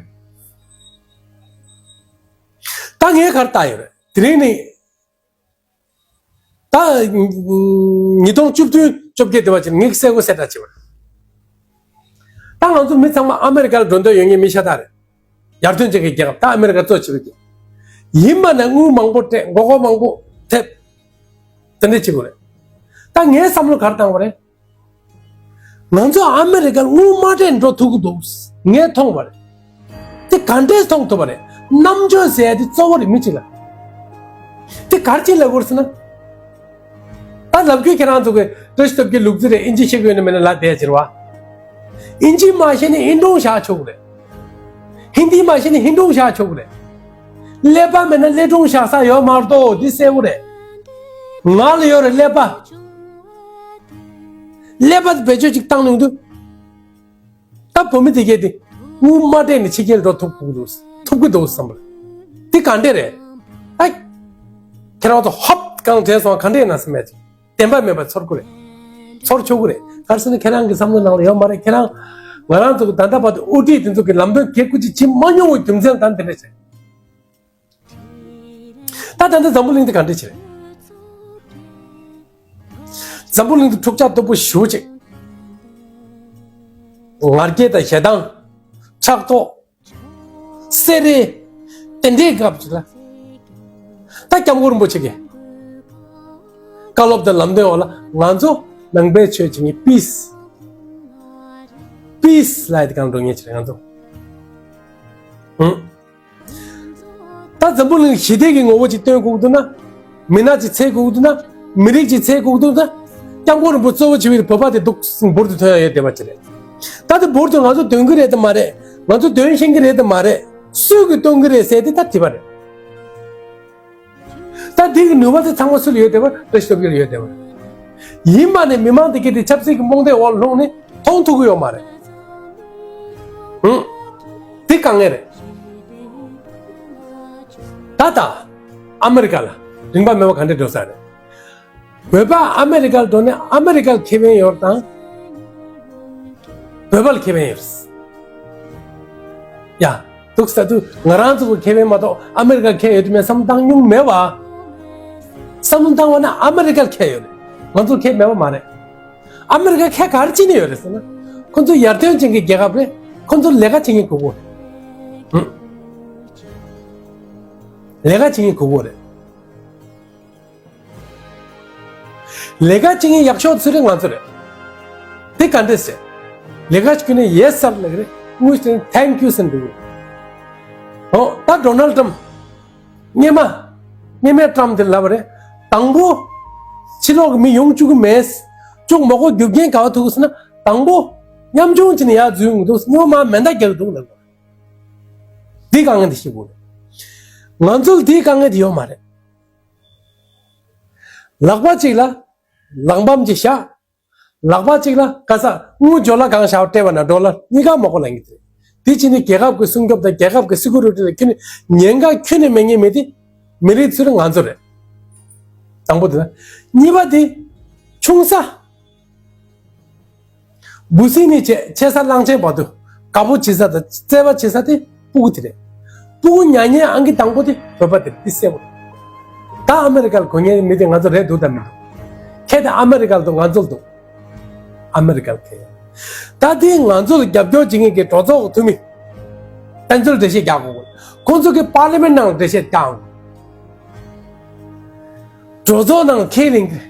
ད་ངས་ག་རེ་བལྟས་ཡོད་རེད། དེ་རིང་ནི། ད་ཉིས་སྟོང་བཅུ་བདུན་བཅོ་བརྒྱད་དེ་བ་ཅིག་ངས་གསལ་པོ་གསལ་བསྒྲགས་བྱས་པ་རེད། ད་ང་ཚོ་མི་ཚང་མ་ཨ་མེ་རི་ཀ་ལ་འགྲོ་འདོད་ཡོད་མཁན་མི་ཤ་སྟག་རེད། ཡར་ཐོན་ཅན་གྱི་རྒྱལ་ཁབ། ད་ཨ་མེ་རི་ཀ་གཙོ་བྱས་པའི་རྒྱལ་ཁབ། ཡིན་པ་ན་དངུལ་མང་པོ་སྤྲད། མགོ་སྐོར་མང་པོ་ཐེབས། དེ་འདྲ་བྱེད་དགོས་རེད། ད་ངའི་བསམ་བློ་ག་རེ་བཏང་བ་རེད། ང་ཚོ་ཨ་མེ་རི་ཀར་དངུལ་མ་སྤྲད་འགྲོ་ཐུབ་ཀྱི་འདུག་ངས་མཐོང་བ་རེད། དེ་ག་འདྲས་མཐོང་ཐུབ་པ་རེད། རྣམ་དཔྱོད་ཟེར་ཡ་དེ་གཙོ་བོ་རེད། མི་གཅིག་ལ། དེ་ག་རེ་བྱས་ལབ་དགོས་ཟེར་ན། ད་ལབ་རྒྱུ་ཁྱེད་རང་ཚོ་གི་བཀྲ་ཤིས་སྟོབས་རྒྱལ་ལུག་རྫི་རེད། ཨིན་ཇི་ཤེས་ཀྱི་ཡོད་ན་མེད་ན་ལབ་བསྡད་ཟེར་བ། ཨིན་ཇི་མ་ཤེས་ན་ཨིན་སྒྲུང་བཞག་ཆོག་གི་རེད། ཧིན་དི་མ་ཤེས་ན་ཧིན་སྒྲུང་བཞག་ཆོག་གི་རེད། ཀླད་པ་མེད་ན་ཀླད་སྒྲུང་བཞག་ས་ཡོད་མ་གཏོགས། འདི་གསལ་པོ་རེད། ང་ལ་ཡོད་རེད་ཀླད་པ། ཀླད་པ་དེ་བེད་སྤྱོད་ཅིག་བཏང་ནས་འདུག་ད་བོད་མི་དེ་གས་དེ་དངུལ་མ་སྤྲད་ནས་ཕྱི་རྒྱལ་འགྲོ་ཐུབ་ཀྱི་འདུག་ཐུབ་ཀྱི་འདུག་བསམ་པ་རེད། དེ་ག་འདྲས་རེད། ཨ། ཁྱེད་རང་ཚོ་ཧོབ་གང་དྲན་སོང་། ག་འདྲས་ན་སེམས་མེད་ཅིག་བདེན་པ་མེད་པ་ཚོར་གྱི་རེད། ཚོར་ཆོག་གི་རེད། ག་རེ་ཟེར་ན་ཁྱེད་རང་གི་བསམ་བློ་ནང་ལ་ཡོད་མ་རེད། ཁྱེད་རང་། ང་རང་ཚོ་གི་ད་ལྟ་བར་དུ་དབུ་ཁྲིད་དེ་ཚོ་གི་ལམ་སྟོན་གལ་ཁུ་ཅིག་བྱེད་མ་མྱོང་བའི་རྒྱུ་མཚན་ད་འདི་འདྲས་བྱས། ད་ད་ལྟ་འཛམ་བུ་གླིང་འདི་ག་འདྲས་བྱས་རེད། འཛམ་བུ་གླིང་འདི་འཁྲུག་ཆ་དོད་པོ་ཞེ་པོ་ཅིག་ང་རྒྱལ་དང་ཞེ་སྡང་། ཕྲག་དོག་བསེ་རེ། དེ་འདྲའི་སྐབས་ཅིག་ལ། ད་སྐྱབས་མགོན་རིན་པོ་ཆེ་གིས་བཀའ་སློབ་དང་ལམ་སྟོན་འོག་ལ་ང་ཚོ་ནང་པའི་ཆོས་བྱེད་མཁན། པིས། པིས་ལབ་ཡ་དེ་གང་འགྲོ་མཁན་ཅིག་རེད་ང་ཚོ། ཧུམ། ད་འཛམ་བུ་གླིང་ཞི་བདེ་གི་ངོ་བོ་ཅིག་སྟོན་དགོས་འདུག་ན། མི་སྣ་ཅིག་འཚོལ་དགོས་འདུག་ན། མི་རིགས་ཅིག་འཚོལ་དགོས་འདུག་ན། སྐྱབས་མགོན་རིན་པོ་གཙོ་བོ་བྱས་པའི་བོད་པ་དེ་འདུག་འབུར་དུ་ཐོན་ཡ་ཡོད་བསྡད་པ་ཅིག་རེད། ད་དེ་འབུར་དུ་ང་ཚོ་ཐོན་གྱི་རེད་དམ་མ་རེད། ང་ཚོ་དོན་ཤེས་ཀྱི་རེད་དམ་མ་རེད། སུས་ཀྱིས་སྟོན་གྱི་རེད་ཟེར་དེ་ད་དྲི་བ་རེད། ད་དེ་གི་ནུས་པ་དེ་ཚང་མ་སུ་ལ་ཡོད་བསྡད་པ། བཀྲ་ཤིས་སྟོབས་རྒྱལ་ལ་ཡོད་བསྡད་པ་རེད། ཡིན་པ་ནས་མི་མང་དེ་གས་དེ་ཆབ་སྲིད་ཀྱི་རྨོངས་དད་འོག་ལྷུང་ནས་མཐོང་ཐུབ་ཀྱི་ཡོད་མ་རེད། ཧུམ། དེ་དཀའ་ངལ་རེད། ད་ད་ཨ་མེ་རི་ཀ་ལ་རིན་པ་མེད་པ་ག་འདྲ་འགྲོ་ས་རེད། བོད་པ་ཨ་མེ་རི་ཀར་འགྲོ་ནས་ཨ་མེ་རི་ཀར་ཁེ་ཕན་ཡོད་དང་། བོད་པར་ཁེ་ཕན་ཡོད། ཡ། འདུག་ས་དུ་ང་རང་ཚོ་གི་ཁེ་ཕན་མ་གཏོགས་ཨ་མེ་རི་ཀར་ཁེ་ཡོད་དུ་མེད་བསམ་བློ་བཏང་མྱོང་མེད་བ། བསམ་བློ་བཏང་བ་ན་ཨ་མེ་རི་ཀར་ཁེ་ཡོད་རེད། ང་ཚོར་ཁེ་མེད་པ་མ་རེད། ཨ་མེ་རི་ཀར་ཁེ་ག་རེ་བྱེད་ནི་ཡོད་རེད་ཟེར་ན། ཁོ་ཚོ་ཡར་ཐོན་ཅན་གྱི་རྒྱལ་ཁབ་རེད། ཁོ་ཚོར་ལས་ཀ་བྱེད་མཁན་དགོས་གོ་རེད། ལས་ཀ་བྱེད་མཁན་དགོས་གོ་རེད། ལས་ཀ་བྱེད་མཁན་ཡག་ཤོས་ཚོ་རེད། ང་ཚོ་རེད། དེ་ག་འདྲས་ཟེར། ལས་ཀ་བྱེད་ནས་ཡེ་སར་ལབ་རེད། དངུལ་སྟེར་ནས་ཐེང་ཀིའུ་ཟེར་འདུག་ཨོ་ད་ཌོ་ནལ་ཊམ། སྔོན་མ། སྔོན་མའི་ཊམ་དེ་ལབ་རེད། དང་པོ། ཕྱི་ལོགས་ཀྱི་མི་ཡོང་བཅུག་གི་མེད། བཅུག་མ་དགོས། རྒྱུ་རྐྱེན་ག་བ་ཐུག་ཟེར་ན། དང་པོ། ཉམ་ཆུང་བྱས་ནས་ཡར་འཛུལ་ཡོང་གི་འདུག་སྔོན་མ་མེ་མདའ་རྒྱག་གི་འདུག་ལབ། དེའི་དཀའ་ངལ་དེ་ཤེས་དགོས་རེད། ང་ཚོར་དེའི་དཀའ་ངལ་དེ་ཡོད་མ་རེད། ལག་པ་གཅིག་ལ་ལག་འབམ་གཅིག་བཞག་ལག་པ་གཅིག་ལ་ག་ས་དངུལ་ཇོ་ལ་གང་བཞག་སྤྲད་པ་ན་ཌོ་ལར་གཉིས་ཀ་མ་གོ་ལ་ཡིན་ཏེ། དེ་ཕྱིན་ནས་རྒྱལ་ཁབ་ཀྱི་སྲུང་སྐྱོབ་དང་རྒྱལ་ཁབ་ཀྱི་སི་ཀུ་རི་ཊི་ལ་ཁྱོན་ནས་ཉེན་ཁ་ཁྱོན་ནས་མེད་ངེས་མེད་དེ་མི་རིགས་ཚུར་ང་ཚོ་རེད། དང་པོ་དེ་ན། གཉིས་པ་དེ་ཆུང་ས། འབུ་སྲིན་ནས་བྱས་ཆེ་ས་གླང་ཆེན་བར་དུ་དགའ་པོ་བྱེད་ས་དང་བརྩེ་བ་བྱེད་ས་དེ་སྤུ་གུ་དེ་རེད། སྤུ་གུ་ཉར་ཉན་ཨང་ཀི་དང་པོ་དེ་བོད་པ་དེ་རེད། དེ་གསལ་པོ་རེད། ད་ཨ་མེ་རི་ཀར་གོ་མཁན་མི་དེ་ང་ཚོ་རེད་འདུག་དང་མི་འདུག་ཁེ་དེ་ཨ་མེ་རི་ཀར་འདུག་ང་ཚོར་འདུག་ཨ་མེ་རི་ཀར་ཁེ། ད་དེ་ང་ཚོ་ལ་རྒྱབ་སྐྱོར་བྱེད་མཁན་གྱི་གྲོས་ཚོགས་ཀྱི་འཐུས་མི། དཔལ་འབྱོར་འགྲེལ་བཤད་རྒྱག་དགོས། ཁོང་ཚོ་གི་པར་ལི་མེན་ནང་འགྲེལ་བཤད་རྒྱག་དགོས། གྲོས་ཚོགས་ནང་ཁས་ལེན་གྱི།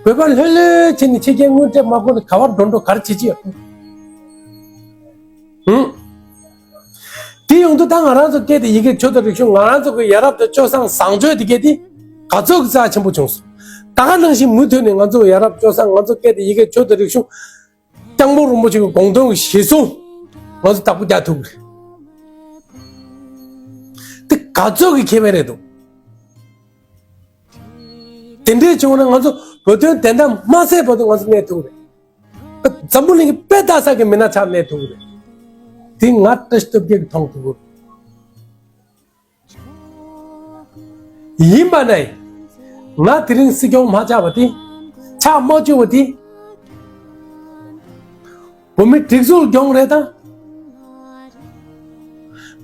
བོད་པ་ལྷོད་ལྷོད་བྱས་ནས་ཕྱི་རྒྱལ་དངུལ་སྤྲད་མ་དགོས་ནས་ག་བར་འགྲོ་འགྲོ་ག་རེ་བྱེད་ཀྱི་ཡོད། ཧུམ། དེ་ཡོང་དུས་ད་ང་རང་ཚོ་སྐད་དེ་ཡི་གེ་ཆོས་དང་རིག་གཞུང་། ང་རང་ཚོ་གི་ཡ་རབས་དང་སྤྱོད་བཟང་བཟང་སྤྱོད་དེ་གས་དེ་ག་ཚོད་ཀྱི་རྩ་ཆེན་པོ་བྱུང་སོང་། ད་ག་ནང་བཞིན་མུ་མཐུད་ནས་ང་ཚོ་ཡ་རབས་སྤྱོད་བཟང་། ང་ཚོ་སྐད་དེ་ཡི་གེ་ཆོས་དང་རིག་གཞུང་། སྐྱབས་མགོན་རིན་པོ་ཆེ་གི་དགོངས་དོན་གྱི་གཞི་བཟུང་། ང་ཚོ་བདག་པོ་རྒྱག་ཐུབ་ཀྱི་རེད། དེ་ག་ཚོད་ཀྱི་ཁེ་ཕན་རེད་འདུག་དེ་འདྲས་བྱུང་ན་ང་ཚོ་བོད་དོན་བདེན་མཐའ་མ་གསལ་བར་དུ་ང་ཚོ་གནས་ཐུབ་རེད། འཛམ་བུ་གླིང་གི་དཔེ་ལྟ་ས་གི་མི་སྣ་ཆགས་གནས་ཐུབ་རེད། དེ་ང་བཀྲ་ཤིས་སྟོབས་རྒྱལ་གྱིས་མཐོང་ཐུབ་རེད། ཡིན་པ་ནས་ང་དེ་རིང་སྲིད་སྐྱོང་མ་ཆགས་པ་དེ། ཆགས་མ་བཅུག་པ་དེ། བོད་མི་སྒྲིག་འཛུགས་གྱོང་རེད་དང་།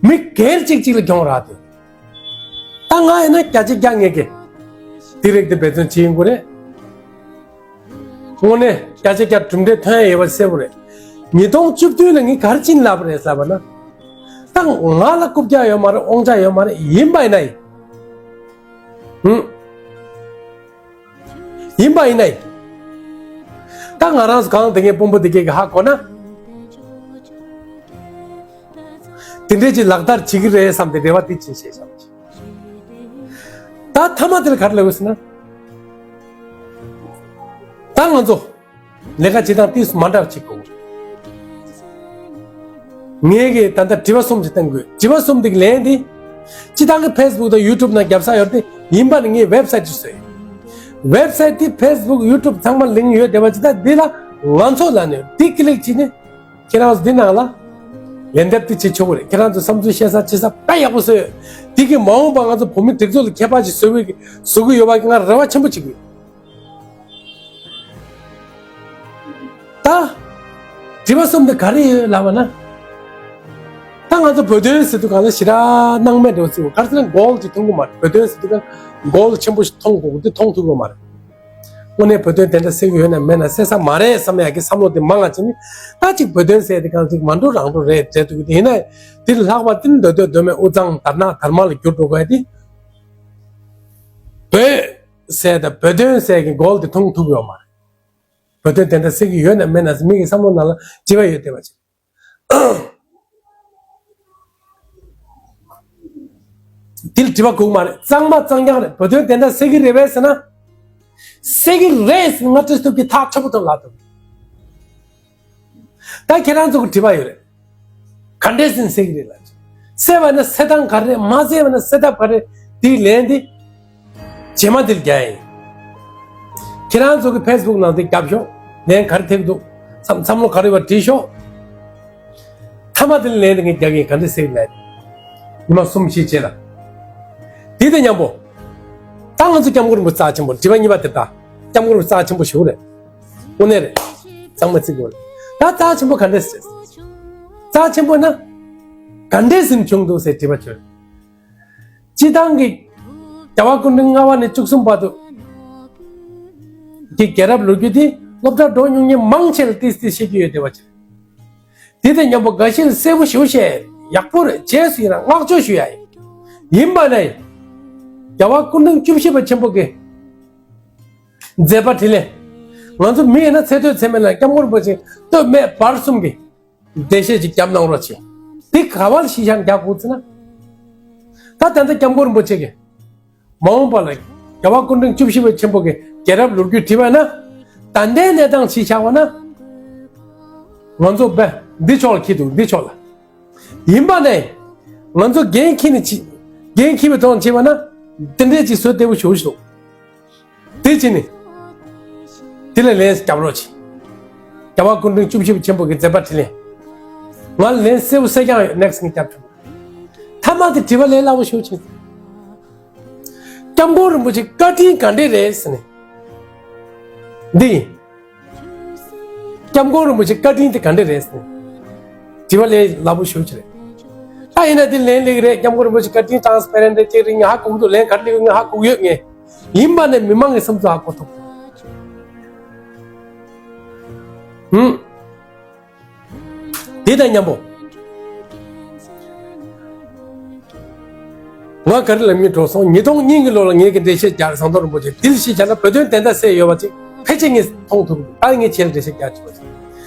མི་སྒེར་གཅིག་གཅིག་ལ་གྱོང་རག་དེ། ད་ང་ཡིན་ན་བརྒྱ་ཆ་བརྒྱ་ངེས་ཀྱི་དེ་རིགས་དེ་འབད་བརྩོན་བྱེད་ཡོང་གི་རེད། དངོས་གནས་བརྒྱ་ཆ་བརྒྱ་གྲུབ་འབྲས་ཐོན་ཡ་ཡོད་པ་གསལ་པོ་རེད། ཉིས་སྟོང་བཅུ་བདུན་ལ་ངས་ག་རེ་བྱིན་ལབ་རེད་ཟེར་བ་ན། ད་ང་ལ་རྐུབ་བཀྱག་ཡོད་མ་རེད། དབང་ཆ་ཡོད་མ་རེད། ཡིན་པ་ཡིན་ན་ཡིན། ཧུམ། ཡིན་པ་ཡིན་ན་ཡིན། ད་ང་རང་ཚོ་གང་དེ་ངའི་དཔོན་པོ་དེ་གས་ཀྱི་ཧ་གོ་ན། དེ་འདྲས་ཀྱི་ལག་བསྟར་བྱེད་ཀྱི་རེད་བསམ་སྟེ་རེ་བ་དེ་བྱིན་ཤེས་བྱ་བ་བྱེད། ད་མཐའ་མ་དེ་ལ་ག་རེ་ལབ་ཡོད་ཟེར་ན། ད་ང་ཚོ་ལས་ཀ་བྱེད་སྟངས་དེ་མ་འདྲ་བ་བྱེད་དགོས། ངས་ཀྱི་ད་ལྟ་དྲི་བ་གསུམ་ཞིག་བཏང་དགོས། དྲི་བ་གསུམ་དེ་གི་ལན་དེ། སྤྱི་བཏང་གི་ཕེ་སི་བུག་དང་ཡུ་ཊུབ་ནང་རྒྱབ་ས་ཡོད་དེ་ཡིན་པ་ནི་ངས་ཝེབ་སའིཊ་ཅིག་བཟོས་ཡོད། ཝེབ་སའིཊ་དེ་ཕེ་སི་བུག་ཡུ་ཊུབ་ཚང་མ་ལིང་ཡོད་བསྡད་པ་ཅིག་ད་འདི་ལ་ང་ཚོ་ལ་ནི་འདི་ཀི་ལིག་བྱས་ནས་ཁྱེད་རང་ཚོ་འདི་ནང་ལ་ལན་འདེབས་དེ་བྱེད་ཆོག་གི་རེད། ཁྱེད་རང་ཚོ་བསམ་ཚུལ་བཤད་ས་བྱེད་ས་དཔེ་ཡག་པོ་བཟོས་ཡོད། འདི་གི་མ་འོངས་པ་ང་ཚོ་བོད་མི་སྒྲིག་འཛུགས་ལ་ཁྱད་པར་ཅིག་བཟོ་གི་བཟོ་གི་ཡོད་པ་གི་ང་རེ་བ་ཆེན་པོ་བྱེད་ཀྱི་ཡོད། ད། དྲི་བ་གསུམ་དེ་ག་རེ་ཡོད་ལབ་པ་ན། ད་ང་ཚོ་བོད་དོན་ཟེར་དུས་གང་ལ་ཞེ་དྲག་སྣང་མེད་འགྲོ་ཟེར་བ་ག་རེ་ཟེར་ན་གོལ་ཅིག་མཐོང་གི་མ་རེད། བོད་དོན་ཟེར་དུས་གང་གོལ་ཆེན་པོ་ཞིག་མཐོང་དགོས་དེ་མཐོང་ཐུབ་ཀྱི་མ་རེད། དངོས་གནས་བོད་དོན་དེ་འདྲ་ཟེར་གྱི་ཡོད་ན་མེད་ན་ཟེར་ས་མ་རེད་བསམ་ཡག་གི་བསམ་བློ་དེ་མང་ང་བྱས་ནས་ད་ཅིག་བོད་དོན་ཟེར་དེ་གང་ཅིག་མ་འགྲོ་རང་འགྲོ་རེད་འདྲ་འདུག་གི་དེ་ཡིན་ན་དེ་ལྷག་པ་དེ་ནི་འདོད་འདོད་འདོད་མེད་དབུ་གཙང་དར་ནག་དར་དམར་ལ་འགྱུར་འགྲོ་དགོས་ཡ་དེ། བོད་ཟེར་དང་བོད་དོན་ཟེར་གྱི་གོལ་དེ་མཐོང་ཐུབ་ཡོད་མ་རེད། བོད་དོན་དེ་འདྲ་ཟེར་གྱི་ཡོད་ན་མེད་ན་མི་གི་བསམ་བློ་ནང་ལ་དྲི་བ་ཡོད་བསྡད་པ་ཅིག་དེ་ལ་དྲི་བ་དགོས་མ་རེད། གཙང་མ་གཙང་རྐྱང་རེད། བོད་དོན་དེ་འདྲ་ཟེར་གྱི་རེད་པས་ཟེར་ན། ཟེར་གྱི་རེད་ཟེར་ང་བཀྲ་ཤིས་སྟོབས་རྒྱལ་ཐག་ཆོད་པོ་ཐོག་ལ་ཐུབ། ད་ཁྱེད་རང་ཚོ་གི་དྲི་བ་ཡོད་རེད། ག་འདྲས་ཟིན་ཟེར་གི་རེད་ལ། གསལ་བ་ན་གསལ་སྟངས་ག་རེ་རེད། མ་གསལ་བ་ན་གསལ་ཐབས་ག་རེ་རེད། དེའི་ལན་དེ་རྗེས་མ་འདིར་རྒྱག་ཡིན། ཁྱེད་རང་ཚོ་གི་ཕེ་སི་བུག་ནང་དེ་རྒྱབ་ཤོག་ལན་ག་རེ་ཐེབས་འདུག་བསམ་བསམ་བློ་ག་རེ་བ་བྲིས་ཤོག་མཐའ་མ་དེ་ལན་དེ་ངས་རྒྱག་གི་ག་འདྲ་ཟེར་ལན། ཉི་མ་གསུམ་བཞི་རྗེས་ལ། དེ་དང་མཉམ་པོ། ད་ང་ཚོ་སྐྱབས་མགོན་རིན་པོ་ཆེ་རྩ་ཆེན་པོ་དྲི་བ་གཉིས་པ་དེ་ད། སྐྱབས་མགོན་རིན་པོ་ཆེ་རྩ་ཆེན་པོ་ཞིག་རེད། དངོས་གནས་རེད། གཙང་མ་བརྩི་དགོས་རེད། ད་རྩ་ཆེན་པོ་ག་འདྲ་ཟེར། རྩ་ཆེན་པོ་ན། ག་འདྲས་ཟིན་བྱུང་འདུག་ཟེར་དྲི་བ་བྱོས། སྤྱི་བཏང་གི་རྒྱལ་བ་སྐུ་ཕྲེང་ལྔ་པ་ནས་བཅུ་གསུམ་བར་དུ་གི་རྒྱལ་རབས་ལོ་རྒྱུས་དེ་སློབ་གྲྭ་འགྲོ་མྱོང་མཁན་མང་ཆེ་ལ་ཏིས་ཏིས་ཤེས་ཀྱི་ཡོད་བསྡད་པ་ཅིག་དེ་དང་མཉམ་པོ་འགའ་ཤས་ལ་གསལ་པོ་ཞེ་པོ་བཤད་ཡག་པོ་རེད། རྗེས་སུ་ཡིན་ན་བསྔགས་བརྗོད་ཞུ་ཡ་ཡིན། ཡིན་པ་ནས་རྒྱལ་བ་སྐུ་ཕྲེང་བཅུ་བཞི་པ་ཆེན་པོ་གི་མཛད་པ་འཕྲིན་ལས། ང་ཚོ་མི་ཡིན་ན་ཚེ་སྟོད་ཚེ་སྨད་ལ་སྐྱབས་མགོན་རིན་པོ་ཆེ་སྟོད་སྨད་བར་གསུམ་གྱི་འགྲེལ་བཤད་ཅིག་བརྒྱབ་གནང་རོགས་བྱེད། འདི་ག་བར་གཞི་བཞག་རྒྱག་དགོས་ཟེར་ན། ད་ད་ལྟ་སྐྱབས་མགོན་རིན་པོ་ཆེ་གིས་མ་འོངས་པ་ལ་རྒྱལ་བ་སྐུ་ཕྲེང་བཅུ་བཞི་པ་ཆེན་པོ་གི་རྒྱལ་རབས་ལོ་རྒྱུས་བྲིས་པ་ན། ད་ལྟའི་གནས་སྟངས་གཞི་བཞག་པ་ན། ང་ཚོ་བས་འདི་ཕྱོགས་ལ་འཁྱེར་འདུག་འདི་ཕྱོགས་ལ། ཡིན་པ་ནས། ང་ཚོ་འགན་འཁྱེར་ནས་ཅི། འགན་འཁྱེར་བའི་ཐོག་ནས་བྱས་པ་ན། དེ་འདྲས་ཅིག་བཟོ་བདེ་པོ་ཞེ་པོ་ཞིག་འདུག་དེ་བྱས་ནས། དེ་ལ་ལན་རྒྱབ་རོགས་བྱེད། རྒྱལ་བ་སྐུ་ཕྲེང་བཅུ་བཞི་པ་ཆེན་པོ་གི་མཛད་པ་འཕྲིན་ལས། ང་ལ་ལན་གསལ་པོ་གསལ་རྐྱང་ཡོད། ནེག་སི་ངས་རྒྱབ་ཆོག་མཐའ་མ་དེ་དྲི་བ་ལས་སླ་པོ་ཞེ་པོ་བྱེད། སྐྱབས་མགོན་རིན་པོ་ཆེ་བཀའ་དྲིན་ག་འདྲས་རེད་ཟེར་ནས། འདི་ཡིན། སྐྱབས་མགོན་རིན་པོ་ཆེ་བཀའ་དྲིན་དེ་ག་འདྲས་རེད་ཟེར། དྲི་བ་ལས་སླ་པོ་ཞེ་པོ་ཅིག་རེད། ད་ཡིན་ན་དེ་ལན་སླེབས་ཀྱི་རེད། སྐྱབས་མགོན་རིན་པོ་ཆེ་བཀའ་དྲིན་ཊ་རན་སི་པེ་རེན་ཊི་རེད་ཅེས་རིང་ཧ་གོ་གི་འདུག་ལན་ག་རེ་སླེབས་ཀྱི་ང་ཧ་གོ་གི་ཡོད། ངས་ཡིན་པ་ནས་མི་མང་གི་བསམ་ཚུལ་ཧ་གོ་ཐུབ། ཧུམ། དེ་དང་མཉམ་པོ། ང་ག་རེ་ལབ་སྙིང་བྲོ་སོང་། ཉིས་སྟོང་གཉིས་ཀྱི་ལོ་ལ་ངེད་ཀྱི་འགྲེལ་བཤད་རྒྱག་རེད། ཟམ་གདོང་རིན་པོ་ཆེ་དེ་ལ་གཞི་བཞག་ན་བོད་དོན་བདེན་མཐའ་གསལ་ཡོད་པ་ཅིག་ཕལ་ཆེར་ངས་མཐོང་ཐུབ་འདུག་ད་ངས་ཁྱེད་ལ་འགྲེལ་བཤད་རྒྱག་བྱེད་པ་ཅིག་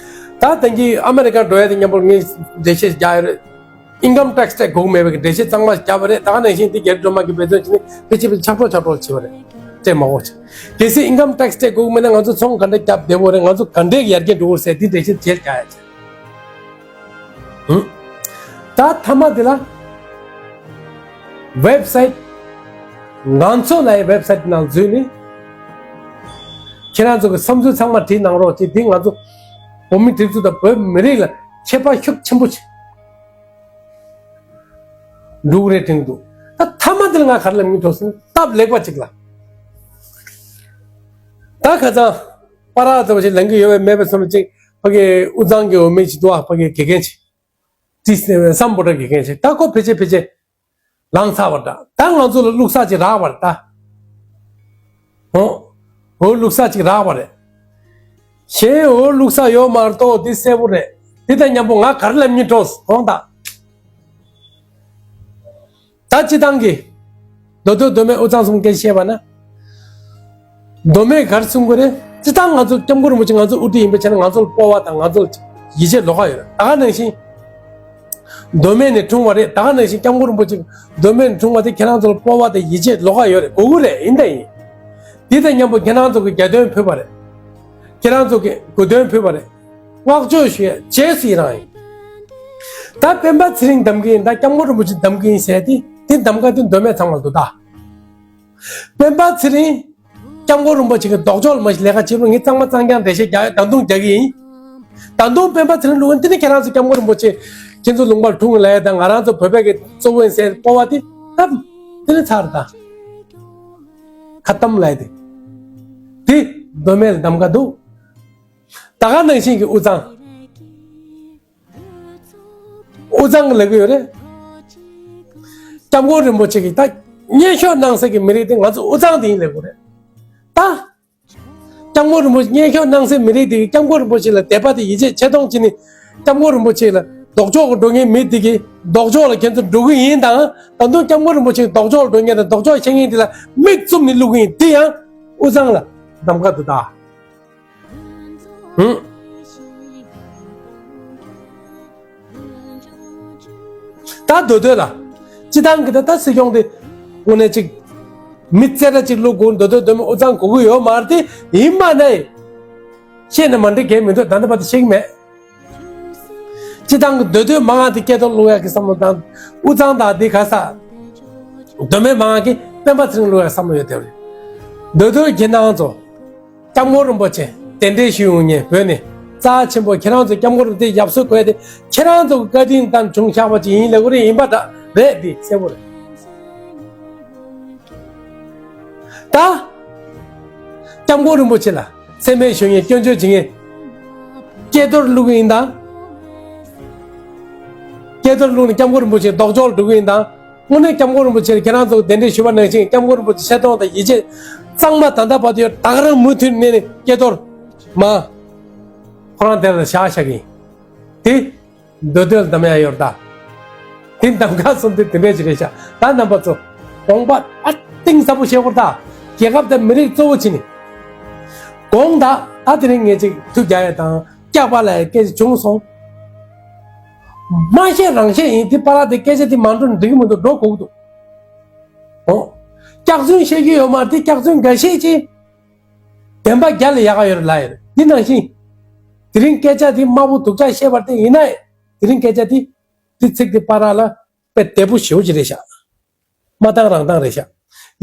ད་ད་གིན་ཨ་མེ་རི་ཀ་འགྲོ་ཡ་དེ་མཉམ་པོར་ངས་འགྲེལ་བཤད་རྒྱག་ཡོད་རེད། ཨིན་ཀམ་ཊེག་སི་སྤྲད་དགོས་མེད་པའི་འགྲེལ་བཤད་གཙང་མ་བརྒྱབ་པ་རེད། ད་ག་ནང་བཞིན་འདི་རྒྱ་རི་སྒྲོལ་མ་གིས་འབད་བརྩོན་བྱས་ནས་ཕལ་ཆེར་ཕལ་ཆེར་ཆག་གྲོགས་ཆག་གྲོགས་བྱས་པ་རེད། སྤྲད་མ་དགོས་བྱས། གལ་སྲིད་ཨིན་ཀམ་ཊེག་སི་སྤྲད་དགོས་མེད་ན་ང་ཚོ་ཚོང་ག་འདྲ་བརྒྱབ་བདེ་པོ་རེད། ང་ཚོ་ག་འདྲའི་ཡར་རྒྱས་འགྲོ་གི་རེད་ཟེར་འདི་འགྲེལ་བཤད་བྱེད་རྒྱག་ཡ་བྱས། ཧུམ། ད་མཐའ་མ་དེ་ལ་ཝེབ་སའིཊ། ང་ཚོ་ལ་ཡི་ཝེབ་སའིཊ་ནང་འཛུལ་ནས་ཁྱེད་རང་ཚོ་གི་བསམ་ཚུལ་ཚང་མ་བྲིས་གནང་རོགས་བྱེད། འདི་ང་ཚོ་བོད་མི་སྒྲིག་འཛུགས་དང་བོད་མི་རིགས་ལ་ཁྱད་པར་ཤུགས་ཆེན་པོ་ཆེ། འབྲུག་རེ་དྲན་འདུག་ད་མཐའ་མ་འདིར་ང་ག་རེ་ལབ་སྙིང་བྲོ་སོང་། སྟབས་ལེགས་པ་ཅིག་ལ། ད་ཁ་སང་པ་ར་ཚོ་ཞིག་ལེན་གི་ཡོད་པའི་མེད་པའི་སོང་ཅིག་ཕ་གི་དབུས་གཙང་གི་འོས་མི་ཞིག་འདུག་ཨ་ཕ་གི་དགེ་རྒན་ཞིག་ཏིས་ནེ་བསམ་པོ་ར་དགེ་རྒན་ཞིག་ད་ཁོ་ཕལ་ཆེར་ཕལ་ཆེར་ལངས་ཚར་བ་འདྲ། ད་ང་ཚོ་ལ་བླུག་ས་ཅིག་རག་པ་རེད་ད། ཧོ། ཧོ་བླུག་ས་ཅིག་རག་པ་རེད། གཞན་འོ་ལུག་ས་ཡོད་མ་གཏོགས་འདི་གསལ་པོ་རེད། འདི་དང་མཉམ་པོ་ང་ག་རེ་ལབ་སྙིང་བྲོ་སོང་ད། ད་སྤྱི་བཏང་གི་མདོ་སྟོད་མདོ་སྨད་དབུས་གཙང་གསུམ་སྐད་བཤད་པ་ན། མདོ་སྨད་ག་རེ་གསུང་གི་རེད། སྤྱི་བཏང་ང་ཚོ་སྐྱབས་མགོན་རིན་པོ་ཆེ་ང་ཚོ་དབུ་ཁྲིད་ཡིན་པའི་ཆ་ནས་ང་ཚོ་ལ་སྤོབས་པ་དང་ང་ཚོ་ལ་ཡིད་ཆེས་ལོགས་ཀ་ཡོད་རེད། ད་ག་ནང་བཞིན། མདོ་སྨད་ནས་འཁྲུངས་པ་རེད། ད་ག་ནང་བཞིན་སྐྱབས་མགོན་རིན་པོ་ཆེ་མདོ་སྨད་ནས་འཁྲུངས་པ་དེ་ཁྱེད་རང་ཚོ་ལ་སྤོབས་པ་དང་ཡིད་ཆེས་ལོགས་ཀ་ཡོད་རེད། དགོས་ཀྱི་རེད། ཡིན་དང་ཡིན། དེ་དང་མཉམ་པོ་ཁྱེད་རང་ཚོ་གི་རྒྱལ་དོན་ཕུལ་བ་རེད། ཁྱེད་རང་ཚོ་གི་དགོས་དོན་ཕུལ་བ་རེད། བསྔགས་བརྗོད་ཞུ་ཡ་རྗེས་སུ་ཡི་རང་ཡིན། ད་སྤེན་པ་ཚེ་རིང་གདམ་གི་ཡིན། ད་སྐྱབས་མགོན་རིན་པོ་ཆེ་གདམ་གི་ཡིན་ཟེར་ཏེ་དེ་གདམ་ག་དེ་མདོ་སྨད་ཚང་མ་ལ་འདུག་ད་སྤེན་པ་ཚེ་རིང་། སྐྱབས་མགོན་རིན་པོ་ཆེ་གི་ལྡོག་ཕྱོགས་ལ་མ་གཞི་ལས་ཀ་བྱེད་རུང་ངས་གཙང་མ་གཙང་རྐྱང་འགྲེལ་བཤད་རྒྱག་ཡོད། ད་དུང་རྒྱག་གི་ཡིན། ད་དུང་སྤེན་པ་ཚེ་རིང་ལུགས་འདི་ནི་ཁྱེད་རང་ཚོ་སྐྱབས་མགོན་རིན་པོ་ཆེ་ཁྱེད་ཚོ་ལུང་པར་འཁྲུངས་ལ་ཡ་དང་ང་རང་ཚོ་བོད་པའི་གི་གཙོ་བོ་ཡིན་ཟེར་སྤོབས་པ་དེ་ད་འདི་ནི་ཚར་ད་ཁ་གཏམ་ལ་ཡ་དེ་དེ་མདོ་སྨད་ལ་གདམ་ག་འདུག་ད་ག་ནང་བཞིན་གི་དབུས་གཙང་། དབུས་གཙང་གི་ལབ་ཀྱི་ཡོད་རེད། སྐྱབས་མགོན་རིན་པོ་ཆེ་གིས་ད་སྙན་ཞུ་གནང་སའི་གི་མི་རིགས་དེ་ང་ཚོ་དབུས་གཙང་དེ་ཡིན་ལབ་ཀྱི་ཡོད་རེད། ད། སྐྱབས་མགོན་རིན་པོ་ཆེ་སྙན་ཞུ་གནང་སའི་མི་རིགས་དེ་གིས་སྐྱབས་མགོན་རིན་པོ་ཆེ་ལ་དད་པ་དང་ཡིད་ཆེས་ཆེ་མཐོང་བྱས་ནས་སྐྱབས་མགོན་རིན་པོ་ཆེ་ལ་ལྡོག་ཕྱོགས་ཀྱི་འགྲོ་མཁན་མི་དེ་གིས་ལྡོག་ཕྱོགས་ལ་ཁྱེད་ཚོ་འགྲོ་གི་ཡིན་དང་། ད་དུང་སྐྱབས་མགོན་རིན་པོ་ཆེ་ལྡོག་ཕྱོགས་ལ་འགྲོ་མཁན་དང་ལྡོག་ཕྱོགས་བཤད་མཁན་དེ་ལ་མིག་བཙུམ་ནས་བླུག་གི་ཡིན། དེ་ཡང་དབུས་གཙང་ལ་གདམ་ག་འདུག་ད། ཧུམ། ད་མདོ་སྟོད་ལ། སྤྱི་བཏང་གི་ད་ད་སྲིད་སྐྱོང་དེ་དངོས་གནས་ཅིག་མི་རྩེ་གྲ་ཅིག་བླུག་དགོས། མདོ་སྟོད་མདོ་སྨད་དབུས་གཙང་དགོས་ཀྱི་ཡོད་མ་རེད་དེ། ཡིན་པ་ནས་བཤད་ནས་མ་འགྲིག་གི་མི་འདུག་ད་ལྟ་བར་དུ་ཤེས་ཀྱི་མེད། སྤྱི་བཏང་གི་མདོ་སྟོད་མང་ང་དེ་སྐལ་རྡོར་བླུག་ཡག་གི་བསམ་བློ་དང་། དབུས་གཙང་དང་དེ་ག་ས། མདོ་སྨད་མང་ང་གི་སྤེན་པ་ཚེ་རིང་བླུག་ཡག་བསམ་བློ་ཡོད་དེ་རེད། མདོ་སྟོད་ཁྱེད་རང་ཚོ། སྐྱབས་མགོན་རིན་པོ་ཆེ་གདན་འདྲེན་ཞུ་ཡོང་མཁན་བོད་ནས་རྩ་ཆེན་པོ། ཁྱེད་རང་ཚོ་སྐྱབས་མགོན་རིན་པོ་ཆེ་ཡབ་སྲས་དགོས་དེ་ཁྱེད་རང་ཚོ་གི་བཀའ་དྲིན་དང་བྱུང་བཞག་པ་ཅིག་ཡིན་ལབ་དགོས་རེད། ཡིན་པ་འདྲ་རེད། འདི་གསལ་པོ་རེད། ད་སྐྱབས་མགོན་རིན་པོ་ཆེ་ལ་མཚན་སྨད་ཞུ་མཁན། སྐྱོན་བརྗོད་བྱེད་མཁན། སྐལ་རྡོར་བླུག་གི་ཡིན་དང་། སྐལ་རྡོར་བླུག་ནས་སྐྱབས་མགོན་རིན་པོ་ཆེ་ལྡོག་ཕྱོགས་འགྲོ་གི་ཡིན་དང་། དངོས་གནས་སྐྱབས་མགོན་རིན་པོ་ཆེར་ཁྱེད་རང་ཚོ་གདན་འདྲེན་ཞུས་པ་ནང་བཞིན་སྐྱབས་མགོན་རིན་པོ་ཆེ་ཆེ་མཐོང་དང་ཡིད་ཆེས་གཙང་མ་ད་ལྟ་བར་དུ་ཡོད། ད་ག་རང་མུ་མཐུད་གནས་ནས་སྐལ་རྡོར་མ་ཁོ་རང་དེ་ལ་བཞག་བཞག་གི་ཡིན། དེ་མདོ་སྟོད་ལ་འདམ་ཡག་ཡོད་རེད་ད། དེ་འདམ་ག་སོང་དུས་དེ་འདྲས་ཅིག་རེད་ཤག་ད་རྣམ་པ་ཚོ་དགོངས་པ་ཨ་གཏིང་ཟབ་པོ་བཞེས་དགོས་རེད་ད། རྒྱལ་ཁབ་དང་མི་རིགས་གཙོ་བོ་བྱས་ནས། དགོངས་དག་ད་དེ་རིང་ངས་ཅིག་ཐུགས་རྒྱག་ཡག་དང་སྐྱག་པ་ལབ་ཡག་སྐད་ཆ་བྱུང་སོང་། མ་བཤད་རང་བཤད་ཡིན། དེ་པཱ་ལགས་དེ་སྐད་ཆ་དེ་མ་འགྲོ་ན་འགྲིག་གི་མི་འདུག་འགྲོ་དགོས་ཀྱི་འདུག་ཨོ། སྐྱག་རྫུན་བཤད་ཀྱི་ཡོད་མ་རེད། དེ་སྐྱག་རྫུན་འགའ་ཤས་ཀྱིས་བདེན་པ་རྒྱལ་ལ་ཡག་ག་ཡོད་རེད་ལབ་ཡོད་རེད། དེ་ནང་བཞིན་དེ་རིང་སྐད་ཆ་དེ་དམའ་པོ་སྡུག་ཅག་བཤད་པ་དེ་ཡིན་ན་ཡང་། དེ་རིང་སྐད་ཆ་དེ་དེ་ཚིག་དེ་པཱ་ལགས་ལ་དཔེ་བདེ་པོ་ཞེ་པོ་ཅིག་རེད་ཤག་མ་བཏང་རང་བཏང་རེད་ཤག་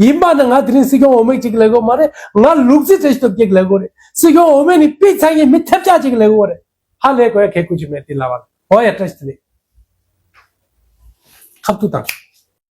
ཡིན་པ་ན་ང་དེ་རིང་སྲིད་སྐྱོང་འོས་མི་གཅིག་ལབ་དགོས་མ་རེད། ང་ལུག་རྫི་བཀྲ་ཤིས་སྟོབས་རྒྱལ་ལབ་དགོས་རེད། སྲིད་སྐྱོང་འོས་མི་ནི་པི་ཚ་ཡི་མི་ཐབས་ཆག་ཅིག་ལབ་དགོས་རེད། ཧ་ལས་དགོས་ཡག་གལ་ཁུ་ཅིག་མེད་དེ་ལབ་པ་ལ། འོ་ཡ་བཀྲ་ཤིས་བདེ་ལེགས། ཁ་ཐུག་དང་།